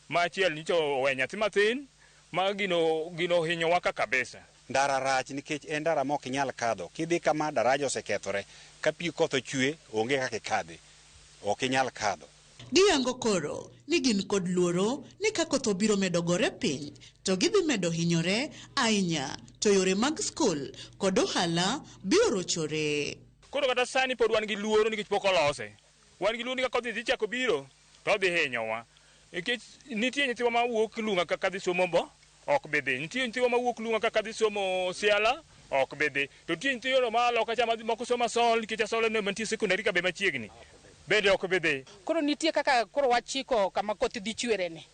Ma achiel nyocha owe nyathi mathin ma gino hinyowa ka kabisa. Ndara rach nikech en ndara ma ok inyal kadho. Kidhi kama daraja osekethore, ka pi koth ochwe onge kaka ikadhi. Ok inyal kadho. Giyango koro ni gin kod luoro ni ka koth obiro medo gore piny to gidhi medo hinyore ahinya to yore mag skul kod ohala biro rochore. Koro kata sani pod wan gi luoro nikech pok olose. Wan gi luoro ni ka koth dhi chako biro to odhi hinyowa. Nikech nitie nyithiwa mawuok Lunga kaka dhi somo bo ok bi dhi. Nitie nyithiwa mawuok Lunga kaka dhi somo Siala ok bi dhi. To nitie nyithindo ma loka cha moko somo Asol nikech Asol en mantie secondary ka be machiegni. Bende ok bi dhi. Koro nitie kaka koro wachiko kama koth dhi chwere ni.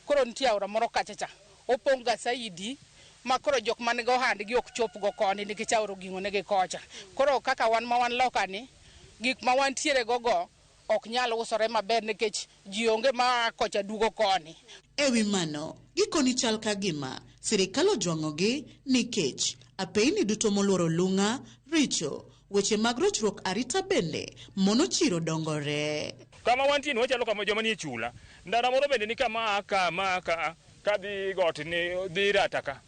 Koro nitie aora moro kacha cha. Opong' ga saidi ma koro jok man go ohandgi ok chop go koni nikech aora oging'o negi kocha. Koro kaka wan ma wan loka ni, gik ma wantiere go go ok nyal usore maber nikech ji onge ma kocha duogo koni. E wi mano, gikoni chal ka gima sirikal ojwang'ogi nikech apeyni duto moluoro Lung'a richo. Weche mag rochruok arita bende mono chiro dongore. Kama wantie ni wachalo kama joma nie chula. Ndara moro bende ni kama ka kadhi got ni dhi Rata ka.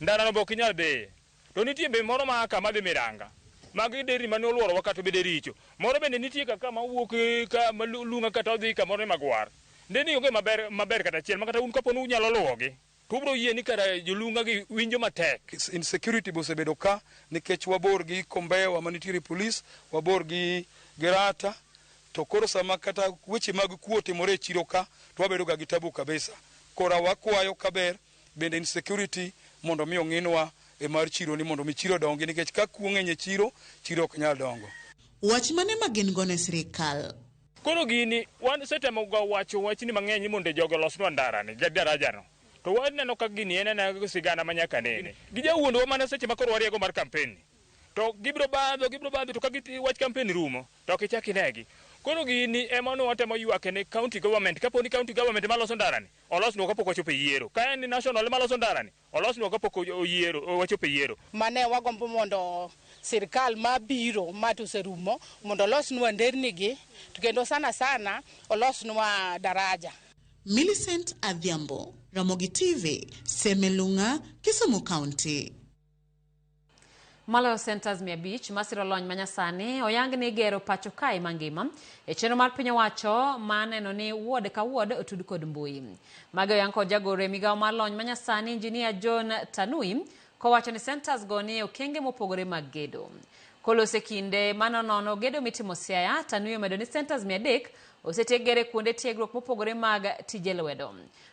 Ndara no be ok inyal dhiye. To nitie be moro ma kama dhi Miranga. Magi derni mane oluorowa kata bende richo. Moro bende nitie kaka mawuok ka Lung'a kata odhi kamoro ni Magwar. Nderni onge maber kata achiel, ma kata un kapo ni unyalo luwogi, to ubiro yie ni kara jolung'a gi winjo matek. Insecurity be osebedo ka nikech wabor gi Kombewa manitiere polis, wabor gi Rata, to koro sama kata weche mag kuo timore e chiro ka, to wabedo ga gi tabu kabisa. Koro wakwayo kaber bende insecurity mondo mi ong'inwa e mar chiro ni mondo mi chiro dongi, nikech ka kuo ng'eny e chiro, chiro ok nyal dongo. Wach mane ma gin go ne sirikal? Koro gini wan setemo ga wacho wachni mang'eny ni mondo jogo olosnwa ndara ni, daraja no. To waneno ka gini en ena sigana ma nyaka nene. Gijawuondowa mana seche ma koro wariego mar campaign. To gibiro badho, to ka wach campaign rumo, to ok ichak inegi. Koro gini ema ne watemo ywak ne county government. Kapo ni county government maloso ndarani, olosnwa kapok wachopo e yiero. Ka en national maloso ndarani, olosnwa kapok oyiero, wachopo e yiero. Mane wagombo mondo sirikal mabiro ma to oserumo mondo olosnwa nderni gi, to kendo sana sana olosnwa daraja. Millicent Adhiambo, Ramogi TV, Seme Lung'a, Kisumu County. Maloyo centers 500 masiro lony manyasani oyang ni gero pacho kae mangima e chenro mar piny owacho maneno ni ward ka ward otud kod mbui. Magi oyang kod jagoro e migawo mar lony manyasani Engineer John Tanui kowacho ni centers go ni okenge mopogore mag gedo. Kolose kinde manonono gedo mitimo Siaya, Tanui omedo ni centers 300 osetiek gere kuonde tiegruok mopogore mag tije lwedo.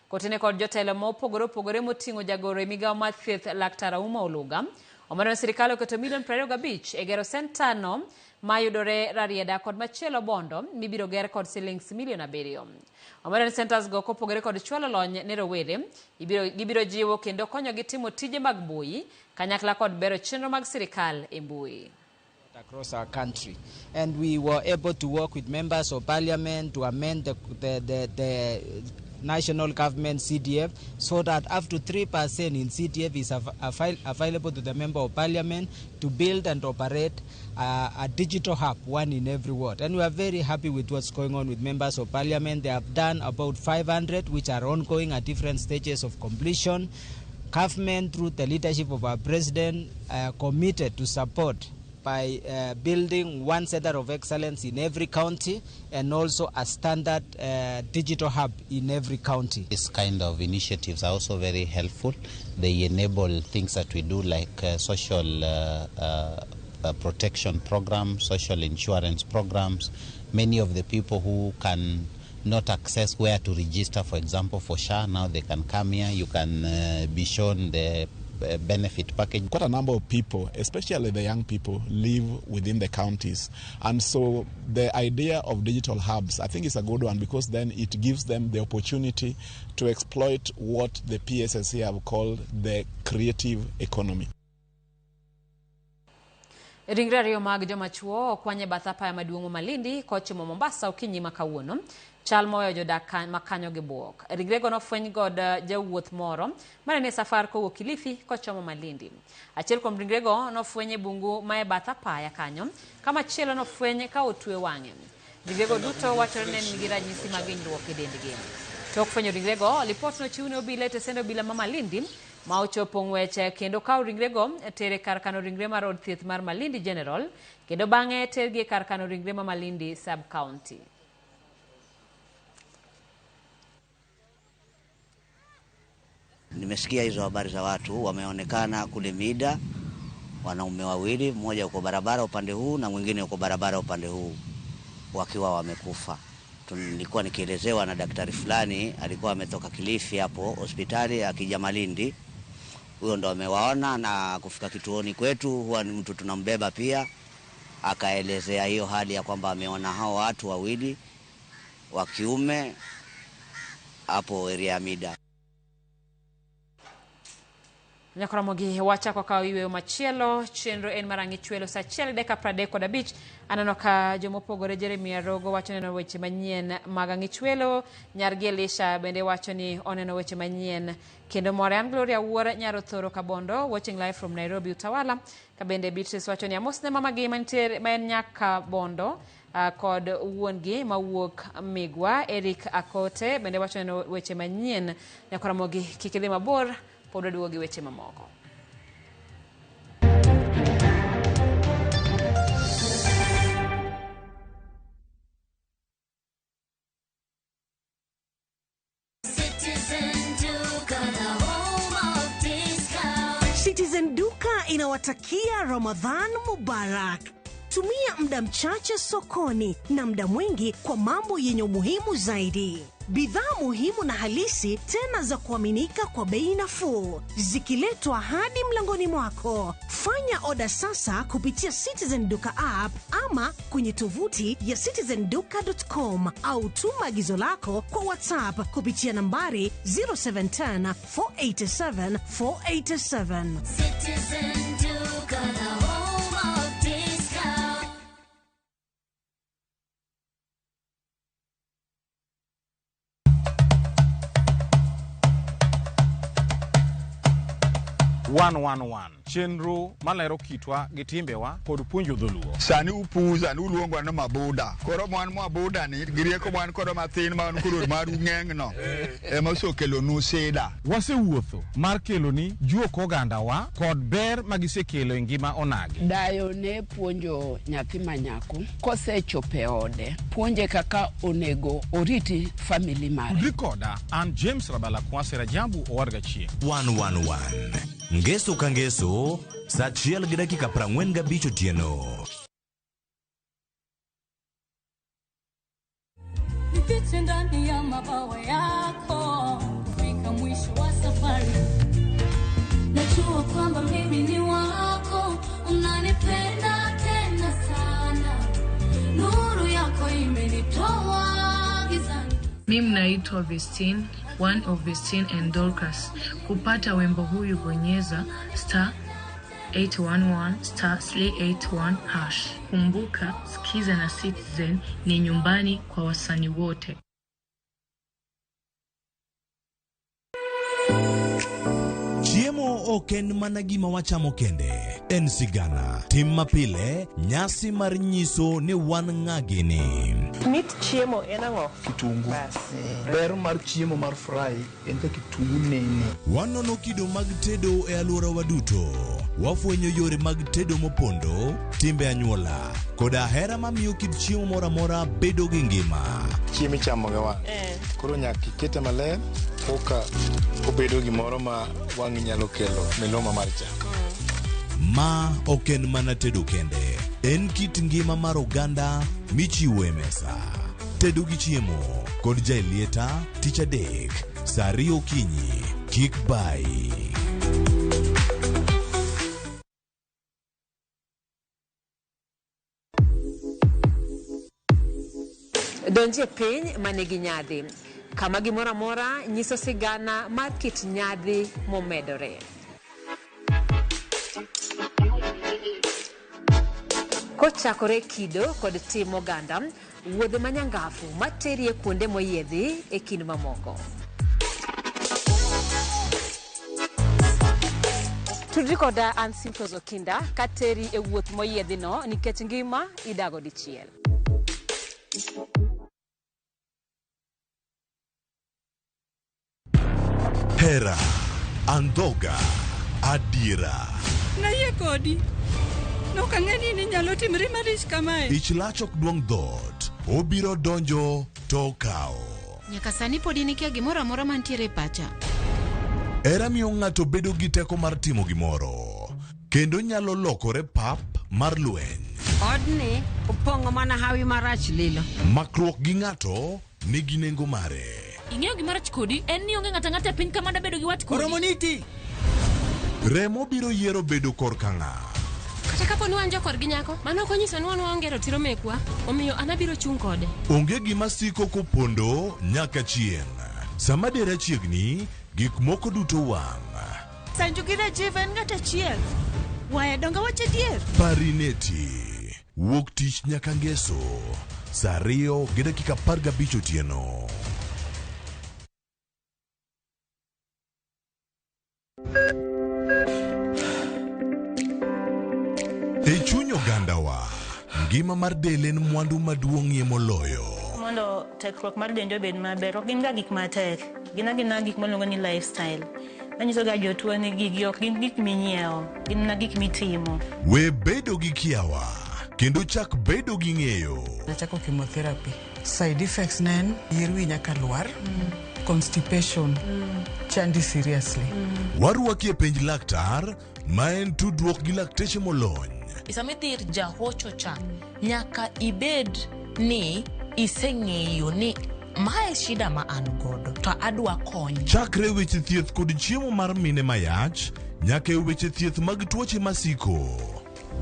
Kotene kod jotelo mopogore opogore moting'o jagoro e migawo mar thieth Laktar Auma Oluga. Omedo ni sirikal oketo milion 25 e gero senta no mayudore Rarieda kod machielo Bondo mibiro ger kod silings milion 7. Omedo ni centers go kopogore kod chwalo lony ne rowere, gibiro jiwo kendo konyogi timo tije mag mbui kanyakla kod bero chenro mag sirikal e mbui. Across our country, and we were able to work with members of parliament to amend the national government CDF so that up to 3% in CDF is available to the member of parliament to build and operate a digital hub, one in every ward. And we are very happy with what's going on with members of parliament. They have done about 500, which are ongoing at different stages of completion. Government, through the leadership of our president, committed to support by building one center of excellence in every county and also a standard digital hub in every county. This kind of initiatives are also very helpful. They enable things that we do like social protection programs, social insurance programs. Many of the people who can not access where to register, for example, for SHA, now they can come here. You can be shown the benefit package. Quite a number of people, especially the young people, live within the counties, and so the idea of digital hubs, I think, is a good one, because then it gives them the opportunity to exploit what the PSSC have called the creative economy. Ringre ariyo mag joma chuo okwany e bath apaya maduong' Malindi kochomo Mombasa okinyi ma kawuono. Chal moweyo jodak makanyo gi buok. Ringrego nofweny kod jawuoth moro mane nie safar kowuok Kilifi kochomo Malindi. Achiel kuom ringrego nofweny e bungu ma e bath apaya kanyo, kamachielo nofweny ka otwe wang'e. Ringrego duto wachore ni ne nigi ranyisi mag hinyruok e dendgi. Tok fwenyo ringrego, lipot nochiw ne obila e tesend obila ma Malindi ma ochopo ng'wech kendo kawo ringrego tere kar kano ringre mar od thieth mar Malindi General kendo bang'e tergi e kar kano ringre ma Malindi Sub County. Nimesikia hizo habari za watu wameonekana kule Mida, wanaume wawili, mmoja yuko barabara upande huu na mwingine yuko barabara upande huu, wakiwa wamekufa. Nilikuwa nikielezewa na daktari fulani alikuwa ametoka Kilifi hapo hospitali akija Malindi. Huyo ndo amewaona na kufika kituoni kwetu, huwa ni mtu tunambeba pia, akaelezea hiyo hali ya kwamba ameona hao watu wawili wa kiume hapo area ya Mida. Nyakoromogi wachako kawo yweyo machielo. Chenro en mar ang'i chwelo saa achiel dakika 35. Aneno ka jomopogore Jeremia Rogo wacho neno weche manyien mag ang'i chwelo. Nyargi Elisha bende wacho ni oneno weche manyien. Kendo more an Gloria Wuor Nyaro Thoro Kabondo watching live from Nairobi Utawala. Ka bende Beatrice wacho ni amos ne mamagi mantiere ma en nyaka Bondo kod wuon-gi mawuok Migwa. Eric Akote bende wacho neno weche manyien. Nyakoromogi kik idhi mabor, pod waduogo gi weche mamoko. Citizen Duka, the home of discount. Citizen Duka inawatakia Ramadhan Mubarak. Tumia muda mchache sokoni na muda mwingi kwa mambo yenye umuhimu zaidi. Bidhaa muhimu na halisi tena za kuaminika kwa bei nafuu, zikiletwa hadi mlangoni mwako. Fanya oda sasa kupitia Citizen Duka app ama kwenye tovuti ya citizenduka.com au tuma agizo lako kwa WhatsApp kupitia nambari 0710 487 487. Citizen Duka, the home of discount. One chenro malero kitwa gi timbewa kod puonjo dholuo. Sani upuza ni uluongwa ni mabuda. Koro mwan mabuda ni gi rieko mwan kodo mathin ma wan koro maru ng'eng no ema osekelonu sida. Wasewuotho mar keloni juok ogandawa kod ber magisekelo e ngima onagi. Dayo ne puonjo nyathi manyako kosechopo e ode, puonje kaka onego oriti family mare. Tudri koda an James Rabala Kwase Rajabu Owadga Chieng'. 111 Ngeso ka ngeso saa 1:45 otieno. Nifiche ndani ya mabawa yako kufika mwisho wa safari. Najua kwamba mimi ni wako, unanipenda tena sana. Nuru yako imenitoa gizani. Mimi naitwa Vestine, one of Vestine and Dorcas. Kupata wimbo huyu bonyeza star 811 star 381 hash. Kumbuka, Skiza na Citizen ni nyumbani kwa wasanii wote. Chiemo ok en mana gima wachamo kende, en sigana, tim mapile, nyasi mar nyiso ni wan ng'a gini. Mit chiemo en ang'o? Kitungu. Ber mar chiemo mar fry en ka kitungu nene. Wanono kido mag tedo e alworawa duto. Wafwenyo yore mag tedo mopondo, timbe anyuola, koda hera mamiyo kit chiemo moro amora bedo gi ngima. Chiemo ichamo gi wang'. Koro nyaka ikete maler koka obedo gimoro ma wang'i nyalo kelo miloma mar chak. Ma ok en mana tedo kende, en kit ngima mar oganda michiwo e mesa. Tedo gi chiemo kod Jaelieta tich adek saa 2 okinyi. Kik bai. Donji e piny manigi nyadhi, kama gimoro amora nyiso sigana mar kit nyadhi momedore. Kochakore kido kod tim oganda, wuodhe manyangafu materi e kuonde moyiedhi e kind mamoko. Tudri koda an Simfros Okinda kateri e wuoth moyiedhi no nikech ngima idago dichiel. Hera, andhoga, adiera. Nayie kodi. Nok ang'e ni inyalo timri marich kamae. Ich lach ok duong' dhoot, obiro donjo to okawo. Nyaka sani pod in ikia gimoro amora mantiere e pacha. Hera miyo ng'ato bedo gi teko mar timo gimoro, kendo nyalo lokore pap mar lweny. Odni opong'o mana hawi marach lilo. Makruok gi ng'ato nigi nengo mare. Ing'eyo gima rach kodi en ni onge ng'ato ang'ata e piny ka mada bedo gi wat kodi. Oromo niti. Remo biro yiero bedo korka ng'a. Kata kapo ni wan jokorgi nyako, mano ok onyiso ni wan waonge ratiro mekwa, omiyo an abiro chung' kode. Onge gima siko kopondo nyaka chieng'. Sama dera chiegni, gik moko duto wang'. Sanju gi Rajiv en ng'at achiel. Waya donge awacho adier? Parineti. Wuok tich nyaka ngeso. Saa 2:15 otieno. E chuny ogandawa, ngima mar del en mwandu maduong'ie moloyo. Mondo tekruok mar dendi obed maber, ok gin ga gik matek. Gin agina gik miluongo ni lifestyle. Anyiso ga jotuo ni gigi ok gin gik minyiewo, gin mana gik mitimo. We bedo gi kiawa kendo chak bedo gi ng'eyo. Nachako chemotherapy. Side effects ne en yier wi nyaka lwar, constipation, chandi seriously. Warwaki e penj laktar ma en tudruok gi lakteche molony. Sama idhi ir jahocho cha, nyaka ibed ni iseng'eyo ni mae shida ma an godo to adwa kony. Chakre weche thieth kod chiemo mar mine mayach nyaka e weche thieth mag tuoche masiko.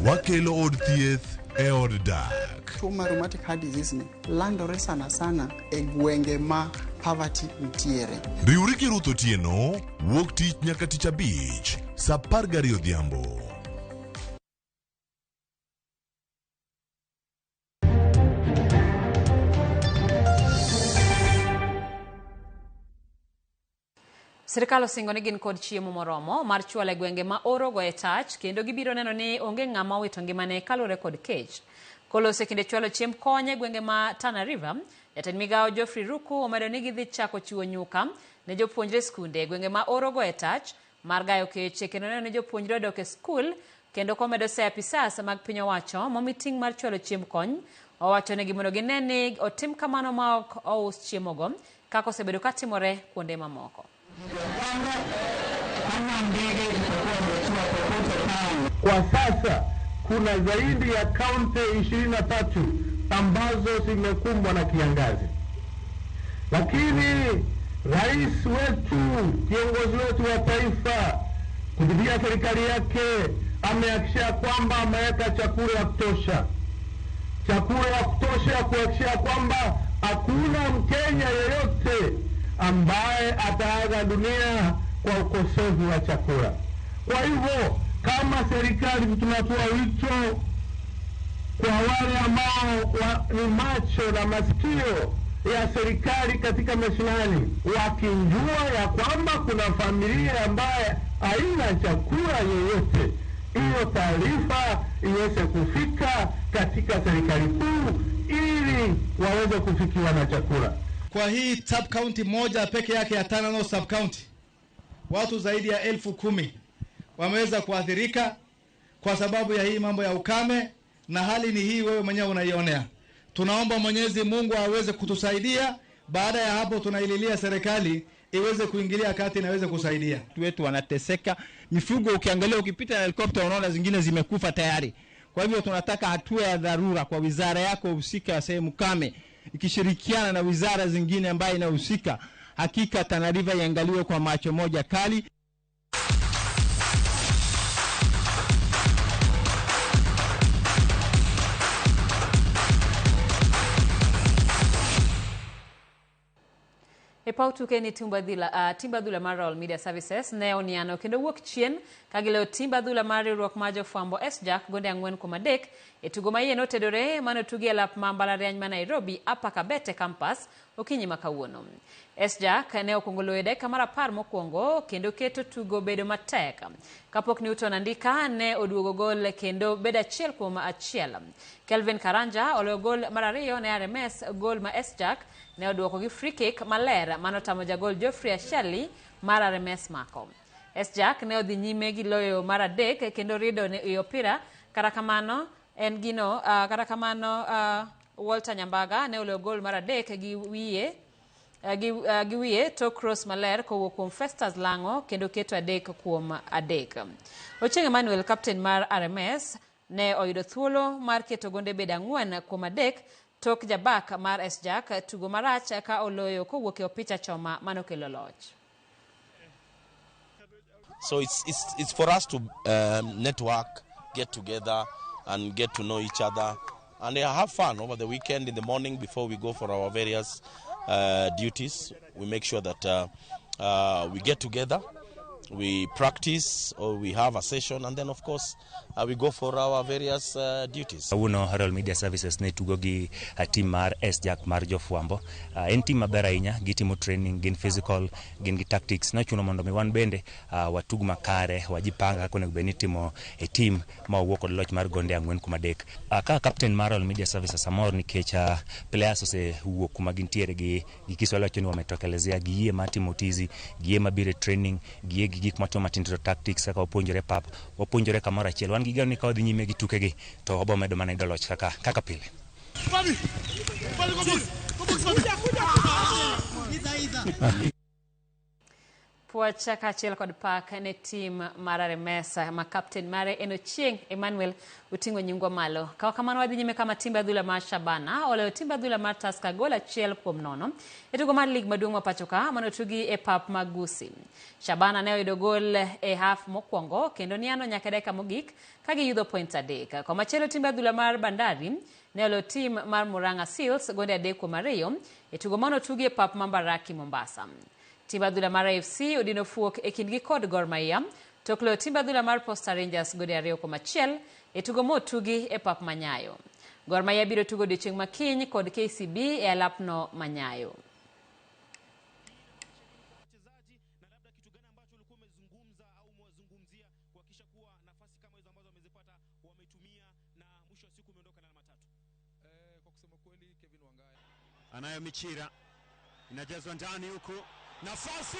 Wakelo od thieth e od dak. Tuo mar rheumatic heart disease ni landore sana sana e gwenge ma poverty nitiere. Riwri gi Ruth Otieno wuok tich nyaka tich abich saa 12 odhiambo. Sirkal osingo ni gin kod chiemo moromo mar chwalo e gwenge ma oro goye tach kendo gibiro neno ni onge ng'ama owito ngimane kaluwore kod kech. Koloso e kinde chwalo chiemb kony e gwenge ma Tana River, jatend migawo Geoffrey Ruku omedo ni gidhi chako chiwo nyuka ne jopuonjre skunde e gwenge ma oro goye tach mar gayo kech kendo neno ni jopuonjre odok e skul kendo komedo seyo apisas mag piny owacho momi ting' mar chwalo chiemb kony. Owacho negi mondo gine ni otim kamano ma ok ous chiemogo kaka osebedo katimore kuonde mamoko. Kwa sasa kuna zaidi ya kaunti 23 ambazo zimekumbwa na kiangazi, lakini rais wetu, kiongozi wetu wa taifa, kupitia serikali yake amehakikisha kwamba ameweka chakula ya kutosha, chakula ya kutosha kuhakikisha kwamba hakuna Mkenya yeyote ambaye ataaga dunia kwa ukosefu wa chakula. Kwa hivyo kama serikali tunatoa wito kwa wale ambao ni macho na masikio ya serikali katika mashinani, wakijua ya kwamba kuna familia ambaye haina chakula yoyote, hiyo taarifa iweze kufika katika serikali kuu ili waweze kufikiwa na chakula. Kwa hii sub county moja peke yake ya Tana North sub county, watu zaidi ya 10,000 wameweza kuathirika kwa sababu ya hii mambo ya ukame, na hali ni hii wewe mwenyewe unaionea. Tunaomba Mwenyezi Mungu aweze kutusaidia. Baada ya hapo tunaililia serikali iweze kuingilia kati na iweze kusaidia. Watu wetu wanateseka, mifugo ukiangalia, ukipita na helikopta unaona zingine zimekufa tayari. Kwa hivyo tunataka hatua ya dharura kwa wizara yako husika ya sehemu kame ikishirikiana na wizara zingine ambayo inahusika. Hakika Tana River iangaliwe kwa macho moja kali. E paw tuke ni timb adhula mar Royal Media Services ne oniano kendo wuok chien ka giloyo timb adhula mar riwruok mar jofwambo SJAK gonde 4-3 e tugo ma iye notedore manotugi e lap ma mbalariany ma Nairobi Upper Kabete Campus okinyi ma kawuono. SJAK ne okwongo loyo e dakika mar 10 mokwongo kendo keto tugo bedo matek. Kapok Newton Andika ne oduogo gol kendo bedo 1-1. Kelvin Karanja oloyo gol mar 2 ne RMS, gol ma SJAK ne oduoko gi free kick maler manotamo jagol Geoffrey Ashali mar RMS mako. SJAK ne odhi nyime gi loyo mar 3 kendo rido e opira, kata kamano en gino kata kamano Walter Nyambaga ne oloyo gol mar 3 gi wiye to cross maler kowuok kuom Festus Lang'o kendo keto 3-3. Ochieng Emmanuel, captain mar RMS, ne oyudo thuolo mar keto gonde bedo 4-3 tok jabak mar SJAK tugo marach ka oloyo kowuok e opich choma manokelo loch. So it's for us to network, get together and get to know each other and have fun over the weekend in the morning before we go for our various duties. We make sure that we get together We practice or we have a session, and then of course we go for our various duties. Kawuono Royal Media Services ne tugo gi team mar SJAK mar jofwambo. En team maber ahinya, gitimo training, gin physical, gin gi tactics. Nochuno mondo mi wan bende watug makare, wajipanga kaka onego bed ni itimo e team ma wawuok kod loch mar gonde 4-3. Kaka captain mar Royal Media Services amor nikech players osewuok kuma gintiere gi Kiswahili wacho ni wametokelezea, giyie mar timo tizi, giyie mabiro e training, giyie gi gik matimo matindo tactics kaka wapuonjore pap, wapuonjore kamoro achiel. Wan gi geno ni ka wadhi nyime gi tukegi to wabo medo mana yudo loch kaka pile. Puoch kaachiel kod pak ne tim mar RMS ma captain mare en Ochieng Emmanuel oting'o nyingwa malo. Kawa kamano wadhi nyime kama timbe adhula mar Shabana oloyo timbe adhula mar Tusker gol 1-0 e tugo mar lig maduong' ma pacho ka mane otugi e pap mag Gusii. Shabana ne oyudo gol e half mokwongo kendo niano nyaka e dakika mogik ka giyudo points 3. Komachielo timbe adhula mar Bandari ne oloyo tim mar Murang'a Seals gonde 3-2 e tugo mane otugi e pap ma Mbaraki Mombasa. Timbe adhula mar AFC odino fuok e kindgi kod Gor Mahia tok loyo timbe adhula mar Posta Rangers gonde 2-1 e tugo motugi e pap Manyayo. Gor Mahia biro tugo odiechieng' makiny kod KCB e alapno Manyayo. Anayo Michira inajazwa ndani huku nafasi.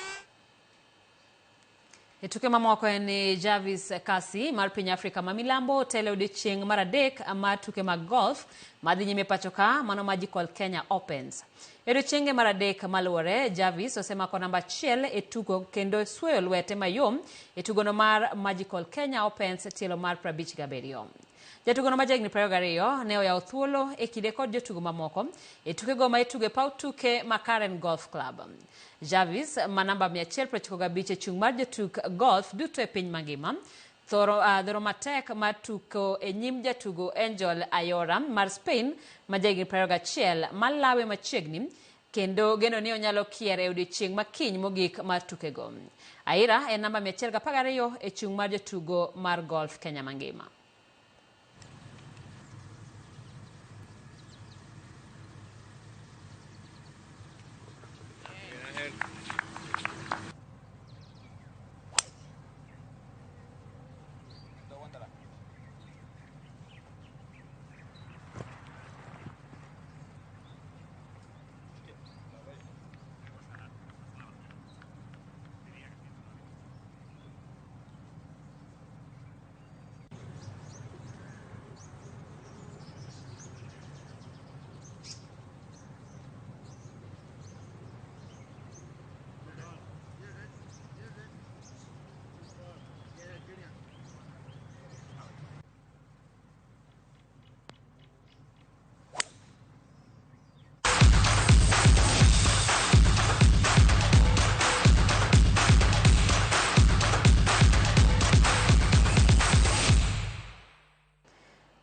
E tuke mamoko en Jarvis Kasi mar piny Afrika ma milambo otelo odiechieng' mar 3 mar tuke mag golf madhi nyime pacho ka mano Magical Kenya Opens. E odiechienge mar 3 maluwore, Jarvis osemako namba 1 e tugo kendo suoyo lwete mayom e tugono mar Magical Kenya Opens tielo mar 57. Jatugono ma jahigni 22 ne oyawo thuolo e kinde kod jotugo mamoko e tukego ma itugo e paw tuke ma Karen Golf Club. Jarvis ma namba 195 e chung' mar jotuk golf duto e piny mangima thoro matek mar tuko e nyim jatugo Angel Ayora mar Spain ma jahigni 21 malawe machiegni kendo geno ni onyalo kier e odiechieng' makiny mogik mar tukego. Aira en namba 112 e chung' mar jotugo mar golf Kenya mangima.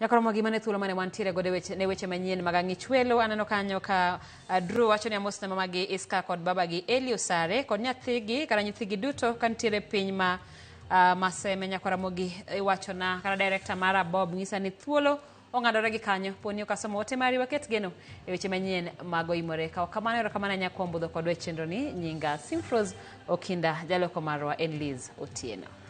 Nyakoromo gima ne thuolo mane wantiere godo ne weche manyien mag ang'ich welo. Aneno kanyo ka Drew wacho ni amos na mamagi Iska kod babagi Elio Sare kod nyathigi kata nyithigi duto kantiere piny ma Maseme. Nyakoromogi iwacho na kata director mara Bob ng'isa ni thuolo ong'adore gi kanyo poni ok asomo ote mari waket geno e weche manyien mag oimore. Kaw kamano erokamano ahinya kuom budho kodwa e chenro ni. Nyinga Simfrose Okinda, jaloko marwa en Liz Otieno.